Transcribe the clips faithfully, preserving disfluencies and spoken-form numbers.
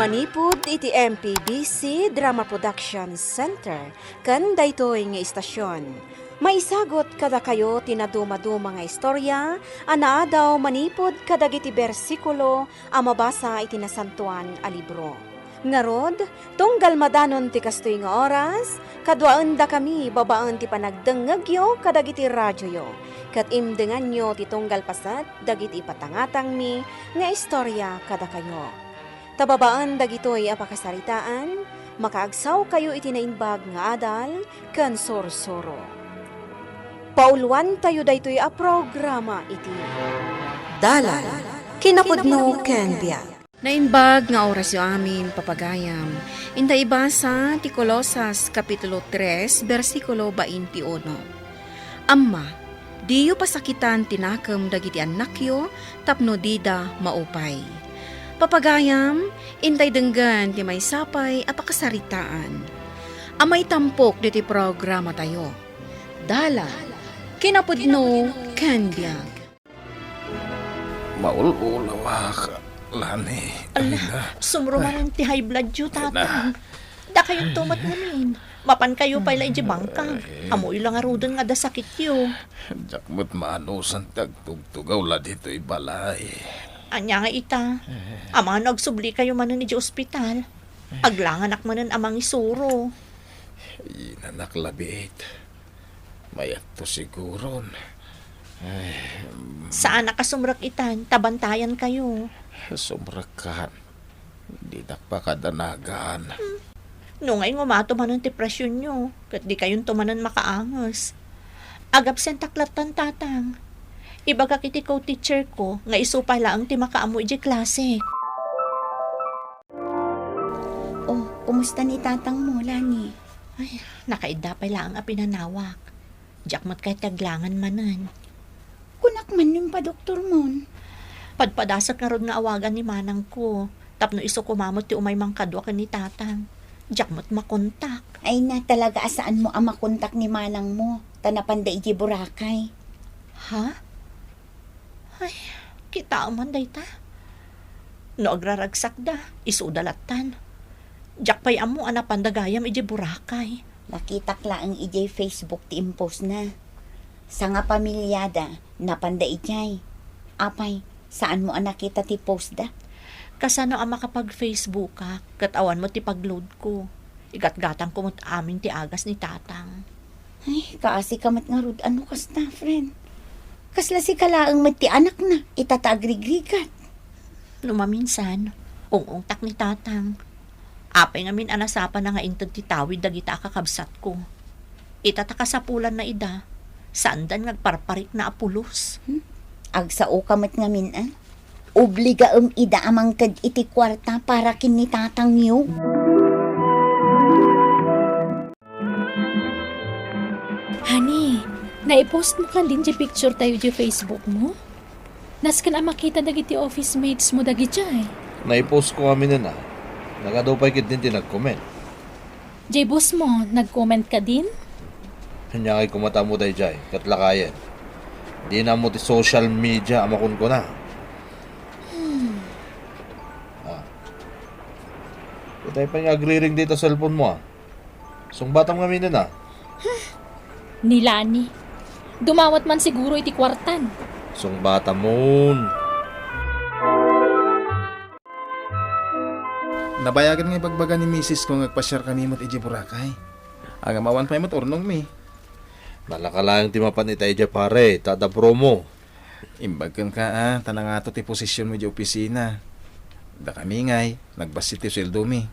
Manipud iti M P B C Drama Production Center ken daytoy nga istasyon, maisagut kadakayo ti nadumaduma nga istorya a naadaw manipud kadagiti bersikulo a mabasa iti Nasantoan a Libro. Ngarud, tunggal madanon ti kastoy nga oras, kaduaendakami babaen ti panagdengngegyo kadagiti radioyo, ket imdenganyo ti tunggal paset dagiti ipatangatangmi nga istorya kadakayo. Ta babaen dagitoy a pakasaritaan, makaagsawkayo iti naimbag nga adal ken sursuro. Pauluantayo daytoy a programa iti Dalan, Kinapudno ken Biag. Naimbag nga orasyo amin, papagayam. Inta ibasa ti Colosas, Kapitulo tres, bersikulo twenty-uno. Amma, diyo pasakitan ti nakem dagiti annakyo tapno dida maupay. Papagayam, intay denggen ti maysa pay a pakasaritaan a maitampok ditoy programatayo. Dalan, Kinapudno ken Biag. Maul-ulawak, Lani. Ala, Ay, na. Sumrumanan ti high blood yo, Ay, na. Tatang. Dakayonto met ngamin. Mapankayo pay la iti bangkag. Ay. Ammoyo la ngaruden nga adda sakityo. Diak met maanusan ti agtugtugaw la ditoy balay. Ania nga ita? Eh. Amangan no agsublikayo manen iti ospital. Eh. Aglanganak manen a mangisuro. Inanak labit. Mayatto siguron. Ay, mm. Saanak a sumrek itan, ta bantayankayo. Sumrekkan. Dinak pakadanagan. Hmm. No ngay ngumato manen ti presyonyo, ket dikayonto manen makaanges. Agabsentak lattan, Tatang. Ibagak iti co-teacher ko nga isu pay laeng ti makaammo idiay klase. Oh, kumusta ni tatang mo, Lani? Ay, nakaidda pay laeng a pinanawak. Diak met kayat ti aglangan manen. Kunak man no impadoktormon. Padpadasek ngarud nga awagan ni manangko, tapno isu koma met ti umay mangkadua ken ni tatang. Diak met makontak. Ay na, talaga a saanmo a makontak ni manangmo, ta napanda idiay Boracay. Ha? Ay, kitaem man dayta. No agraragsakda, isuda lattan. Diak pay ammo a napanda gayam idiay Boracay. Nakitak laeng idiay Facebook ti impostna. Sangapamiliada, napanda idiay. Apay, saanmo a nakita ti postda? Kasano a makapag-Facebookak, ket awan met ti pagloadko. Igatgatangko met amin ti agas ni tatang. Ay, kaasika met ngarud a no kasta, friend. Kasla sika laeng met ti anakna, ita ta agrigrigat. No maminsan, ung-ungtak ni tatang. Apay ngamin a nasapana nga inted ti tawid dagita a kakabsatko. Ita ta kasapulanna ida, saandan nga agparparikna a pulos. Hmm? Agsaoka met ngamin, a? Obligaem ida a mangted iti kuarta para ken ni tatangyo. Honey, naipost mo kan din ti picture tayo di Facebook mo? Nasken a makita dagiti office mates mo dagidiay. Naipost ko aminen a. Nagadu pay ketdin ti nag-comment. Jay boss mo, nag-comment ka din? Ania ngay koma ta ammo daydiay, ket lakayen. Dina ammo ti social media a makunkuna. Hmm. Ah. Itay pay nga agriring dita cellphone mo, a. Sungbatam ngaminen, a. Ni Lani. Dumawat man siguro iti kuartan. Sungbatamon. Nabayagen nga ibagbaga ni misis ko nga agpasiar kami met idiay Boracay. Ngem awan pay met urnongmi. Nalaka laeng ti mapan ita idiay pare, ta adda promo. Imbag kenka, a, ta nangato ti posisionmo idiay opisina. Dakami ngay, nagbassit ti sueldomi.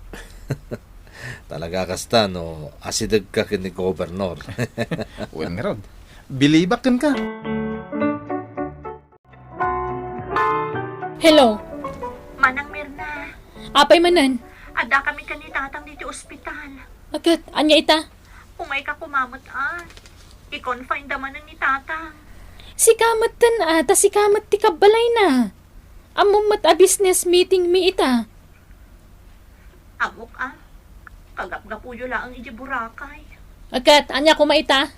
Talaga kasta no asidegka ken ni Gobernador. Wen ngarud, bilibak kenka. Hello. Manang Mirna. Apay manen? Adda kami ken ni Tatang ditoy ospital. Ket, ania ita? Umayka koma met, a. I-confine da manen ni Tatang. Sika metten, a, ta sika met ti kabbalayna. Ammom met a business meeting mi ita. Ammok, a. Kagapgapuyo laeng idiay Boracay. Ket, ania koma ita?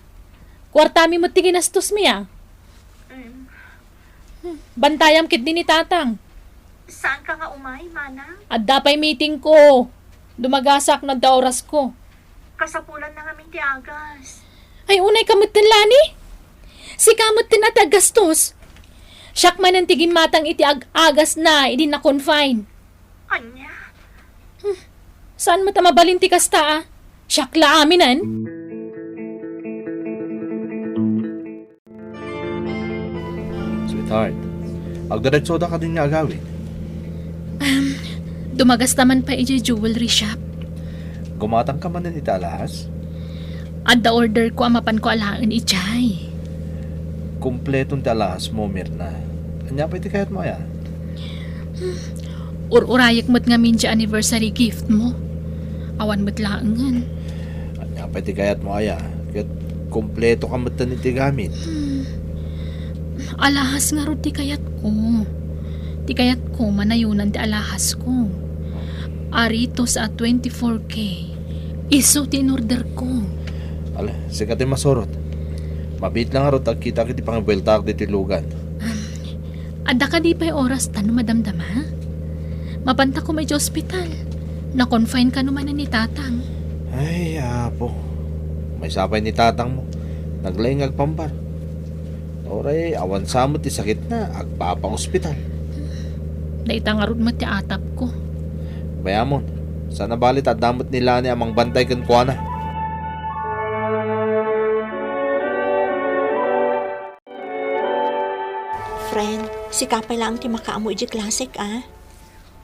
Kuartami met ti ginastosmi, a. Em. Hmm, bantayam ketdi ni Tatang. Saanka nga umay, Manang? Adda pay meeting ko. Dumagasak no adda oras ko. Kasapulan na ngamin ti agas. Ay, unay ka metten, Lani. Sika metten a ti aggastos. Siak manen ti gimmatang iti ag-agas na idi na-confine. Ania? Hmm. Saan met a mabalin ti kasta, a? Siak la aminen. Sweetheart, agdiretsoda kadin nga agawid? Um, dumagasta man pay idiay jewelry shop. Gumatangka manen iti alahas? Adda order ko a mapanko alaen idiay. Kompleton ti alahas mo, Mirna. Ania pay ti kayat mo aya? Hmm, ur-urayek met ngamin ti anniversary gift mo. Awan met laengen. Ania pay ti kayat mo aya? Ket kompleto ka met iti gamit. Hmm. Alahas ngarud ti kayat ko. Ti kayat ko, manayonan ti alahas ko. Aritos a twenty-four K. Isu ti inorder ko. Ala, sika ti masurot. Mabiit lang ngarud agkitak iti pangibueltaak ditoy lugan. Um, adda kadi pay oras ta no madamdama? Mapanta koma iti ospital. Na-confine kano manen ni Tatang. Ay, Apo. Maysa pay ni Tatang mo. Naglaing nga agpambar. Uray, awan sa met ti sakitna, agpapa-ospital. Dayta ngarud met ti atap ko. Bayamon, saan a bali ta adda met ni Lani a mangbantay kenkuana. Friend, sika pay laeng ti makaammo iti klasek, a?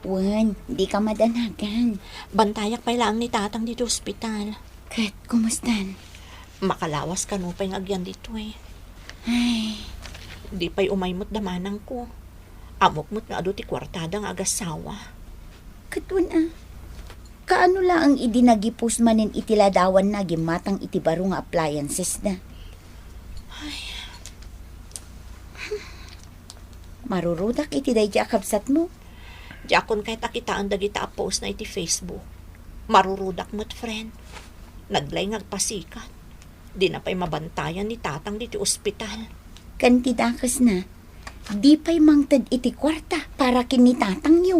Wen, dika madanagan. Bantayak pay laeng ni Tatang ditoy ospital. Ket kumustan? Makalawas kano pay nga agyan ditoy. Ay. Di pay umay met da manangko. Ammok met nga adu ti kuartada nga agassawa. Ket wen a, kaano laeng idi nagipus manen iti ladawanna gimmatang iti baro nga appliancesda? Ay. Marurudak iti daydi a kabsatmo. Diakon kayat a kitaen dagiti a-postna iti Facebook. Marurudak met, friend. Naglaing nga agpasikat. Dina pay mabantayan ni Tatang ditoy ospital. Ken ti dakesna, di pay mangted iti kuarta para ken ni Tatangyo.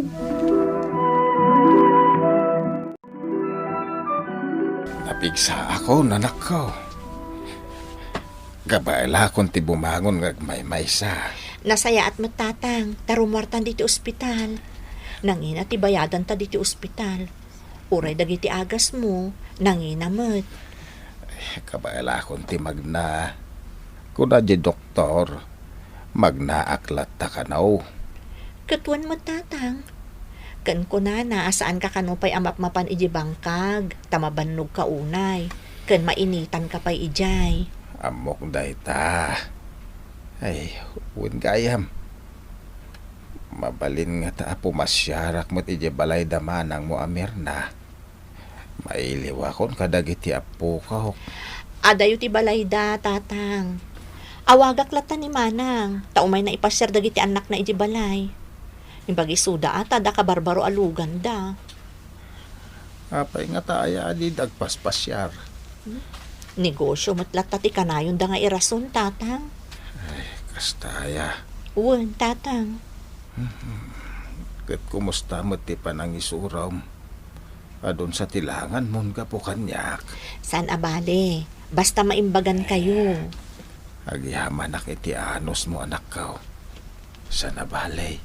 Napigsaakon, anakko. Kabaelakon ti bumangon nga agmaymaysa. Nasayaat met, Tatang, ta rummuartan ditoy ospital. Nangina ti bayadanta ditoy ospital. Uray dagiti agasmo, nangina met. Kabaelakon ti magna. Kuna diay doktor, magnaak latta kano. Ket wen met, Tatang. Ken kunana a saanka kano pay a mapmapan idiay bangkag, ta mabannogka unay, ken mainitanka pay idiay. Ammok dayta. Ay, wen gayam. Mabalin ngata a pumasiarak met idiay balay da manangmo a Mirna. Mailiwakon kadagiti appokok. Adayo ti balayda, Tatang. Awagak latta ni Manang, ta umayna ipasiar dagiti annakna idiay balay. Imbag isuda a ta adda kabarbaro a luganda. Apay ngata aya a dida agpaspasiar? Negosio met latta ti kanayonda nga irason, Tatang. Ay, kasta aya. Wen, Tatang. Ket kumusta met ti panangisurom? Adun sa ti langanmon gapu kaniak? Saan a bale. Basta maimbagankayo. Agyamanak iti anusmo, anakko. Saan a bale.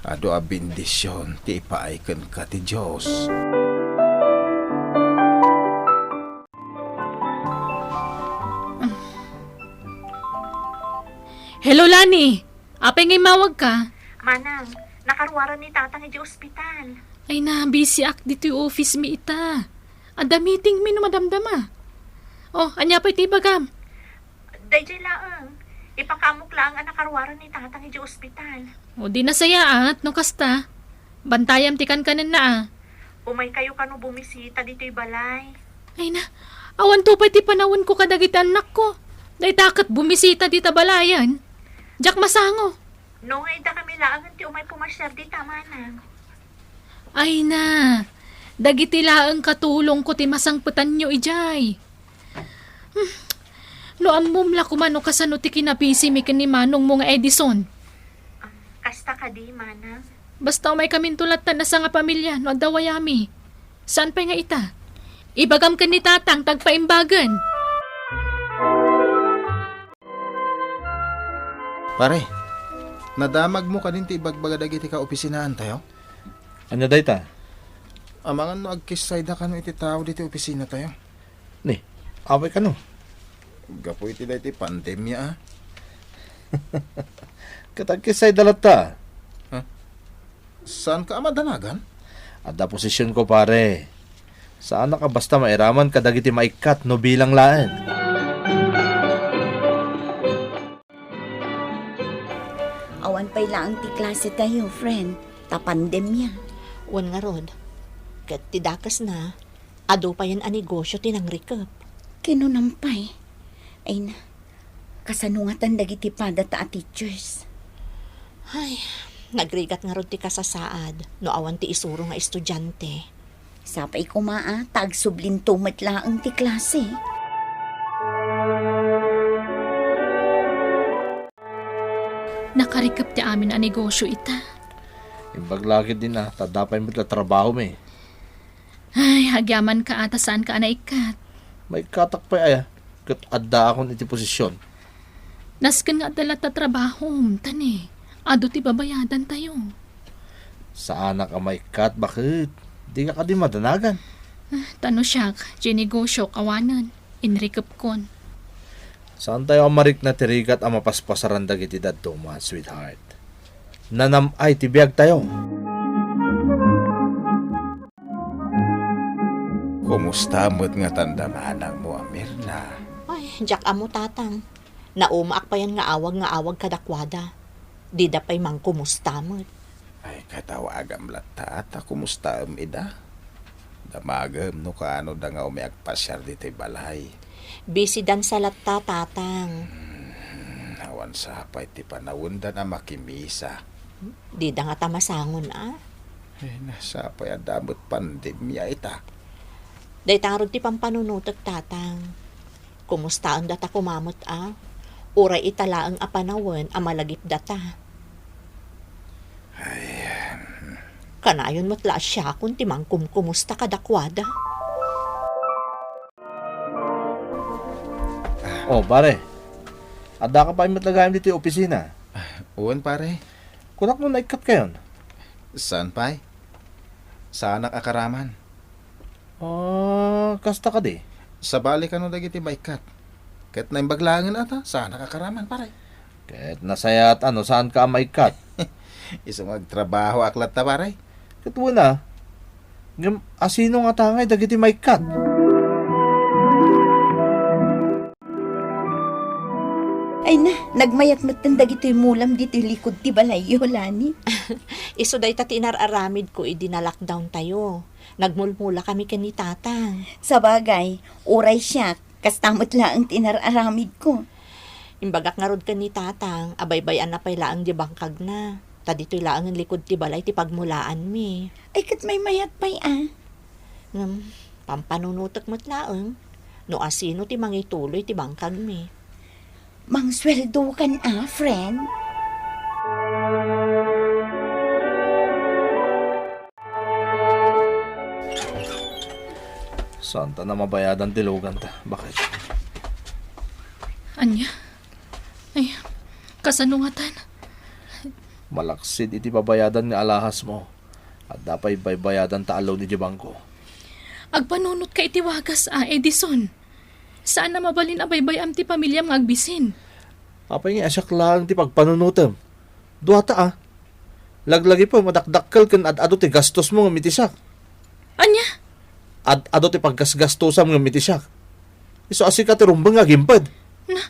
Adu a bendision ti ipaay kenka ti Dios. Hello, Lani! Apay nga immawagka? Manang, nakaruaran ni Tatang idiay ospital. Ay na, busy ak ditoy office mi ita. Adda meeting mi no madamdama. Oh, ania pay ti ibagam? Daydiay laeng, ipakaamok laeng a nakaruaran ni Tatang idiay ospital. O, di nasayaat no kasta. Bantayam ti kankanenna a. Umaykayo kano bumisita ditoy balay. Ay na, awanto pay ti panawenko kadagiti annakko. Dayta ket bumisita dita balayen. Diak masango. No nga idda kami laengen ti umay pumasiar dita, Manang. Ay na, dagiti laeng katulongko ti masangpetanyo idiay. Hmm, no ammom la koma no kasano ti kinabisimi ken ni manongmo nga Edison. Ah, kasta kadi, Manang? Basta umaykaminto latta a sangapamilia no adda wayami. Saan pay nga ita? Ibagam ken ni Tatang ta agpaimbagen. Pare, nadamagmo kadin ti ibagbaga dagiti kaopisinaantayo? Ania dayta? Amangan no agkissayda kano iti tao diti opisinatayo. Ni, apay kano? Gapu iti daytoy pandemia, a. Ket agkissayda latta. Ha? Saanka a madanagan? Adda posisionko, pare. Saanak a basta mairaman kadagiti maikkat no bilang laeng. Awan pay laeng ti klasetayo, friend, ta pandemia. Wen ngarud, ket ti dakesna, adu payen a negosio ti nangrikep. Kinunam pay. Ay na, kasano ngatan dagiti padata a teachers? Ay, nagrigat ngarud ti kasasaad no awan ti isuro nga estudiante. Sapay koma a, ta agsublinto met laeng ti klase. Nakarikep ti amin a negosio ita. Imbag la ketdin a, ta adda pay met la trabahomi. Ay, agyamanka a ta saanka a naikkat. Maikkatak pay aya, ket addaakon iti posision. Nasken nga adda latta trabahom, ta ni, adu ti babayadantayo. Saanak a maikkat, baket? Dika kadi madanagan? Ah, ta no siak, ti negosiok awanen, inrikepkon. Saantayo a marikna ti rigat a mapaspasaran dagiti dadduma, sweetheart. Nanam-ay ti biagtayo. Kumusta met ngatan da manangmo a Mirna? Ay, diak ammo, Tatang. Naumaak payen nga awag nga awag kadakuada. Dida pay mangkumusta met. Ay, katawagam latta, ta kumustaem ida? Damagem no kaano da nga umay agpasiar ditoy balay. Busy dansa latta, Tatang. Hmm, awan sapay ti panawendan a makimisa. Dida ngata masangon, a? Ay, na, sapay adda met pandemia ita. Dayta ngarud ti pampanunotek, Tatang. Kumustaendata koma met, a? Uray ita laeng a panawen a malagipdata. Ay, hmm. Kanayon met la a siakon ti mangkumkumusta kadakuada. Oh, pare. Addaka pay met la gayam ditoy opisina? Wen, pare. Kunak no naikkat kayon? Saan pay? Saanak a karaman. Ah, kasta kadi? Sabali kano dagiti maikkat. Ket naimbag laengen a ta, saanak a karaman, pare. Ket nasayaat a no saanka a maikkat. Isu nga agtrabahoak latta, pare. Ket wen a, ngem asino ngata ngay dagiti maikkat? Ay na, nagmayat metten dagitoy mulam ditoy likud ti balayyo, Lani. Isu dayta ti inar-aramidko idi na-lockdown tayo. Nagmulmula kami ken ni Tatang. Sabagay, uray siak, kasta met laeng ti inar-aramidko. Imbagak ngarud ken ni Tatang a baybay-anna pay laeng di bangkagna. Ta ditoy laengen likud ti balay ti pagmulaanmi. Ay, ket maymayat pay a. Ngem, pampanunotek met laeng no asino ti mangituloy ti bangkagmi. Mangsueldokan a, friend? Saanta a mabayadan ti luganta. Baket? Ania? Ay, kasano ngatan? Malaksid iti babayadan nga alahasmo. Adda pay baybayadanta a loan iti bangko. Agpanunotka iti wagas a, Edison. Saan a mabalin a baybay-am ti pamiliam nga agbisin. Apay nga a siak laeng ti pagpanunotem? Duata a. Laglagipem a dakdakkel ken ad-adu ti gastosmo ngem iti siak. Ania? Ad-adu ti paggasgastosam ngem iti siak. Isu a sika ti rumbeng nga agimped. Na,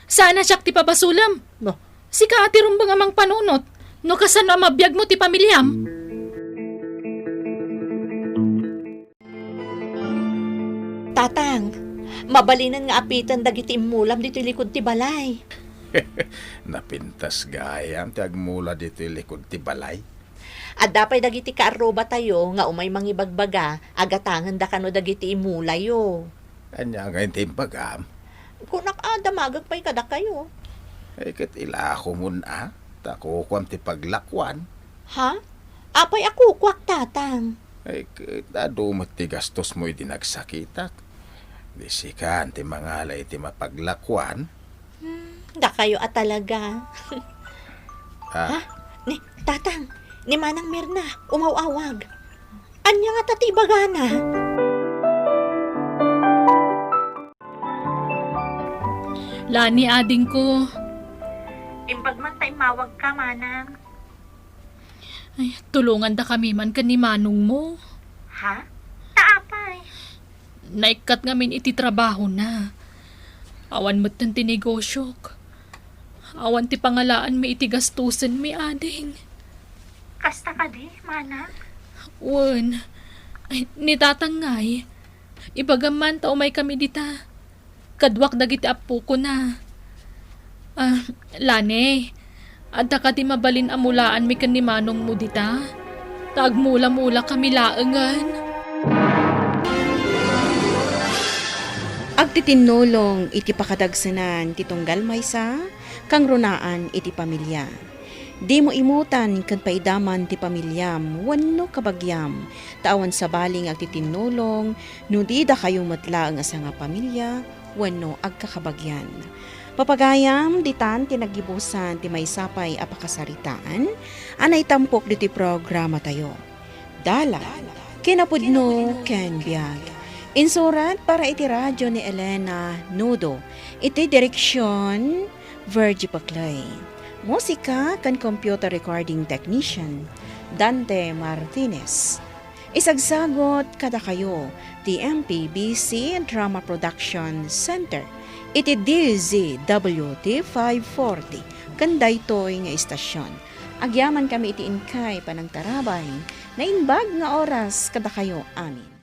saan a siak ti pabasolem? No. Sika a ti rumbeng a mangpanunot. No kasano a mabiagmo ti pamiliam? Tatang, mabalinen nga apiten dagiti immulam ditoy likud ti balay. Napintas gayam ti agmula ditoy likud ti balay. Adda pay dagiti kaarrubatayo nga umay mangibagbaga a gatangenda kano dagiti imulayo. Ania ngay ti imbagam? Kunak a damagek pay kadakayo. Ay, ket ilakomon a, ta kukuam ti paglakuan. Ha? Apay a kukuak, Tatang? Ay, ket adu met ti gastos mo idi nagsakitak. Di sika ti mangala iti mapaglakuan. Hmm, dakayo a talaga. Ah. Ha? Ni, Tatang, ni Manang Mirna, umaw-awag. Ania ngata ti ibagana? Lani, adingko. Imbag man ta immawag ka, Manang. Ay, tulongandakami man ken ni manongmo. Ha? Ta apay? Naikkat ngamin iti trabahona. Awan metten ti negosyok. Awan ti pangalaanmi iti gastusenmi, ading. Kasta kadi, Manang? Wen. Ay, ni Tatang ngay. Ibagam man ta umaykami dita. Kaduak dagiti appokona. Ah, Lani, adda kadi mabalin a mulaanmi ken ni manongmo dita? Ta agmula-mulakami laengen. Agtitinnulong iti pakadagsenan ti tunggal maysa, kangrunaan iti pamilia. Dimo imutan ken paidaman ti pamiliam wenno kabagiam, ta awan sabali nga agtitinnulong no di dakayo met laeng a sangapamilia wenno agkakabagian. Papagayam, ditan ti naggibusan ti maysa pay a pakasaritaan a naitampok ditoy programatayo. Dalan, kinapudno, ken biag. Insurat para iti radio ni Elena Nudo. Iti direksion, Virgie Paclay. Musika ken computer recording technician, Dante Martinez. Isagsagot kadakayo ti M P B C Drama Production Center iti D Z W T five forty ken daytoy nga istasyon. Agyamankami iti inkay panangtarabay. Naimbag nga oras kadakayo amin.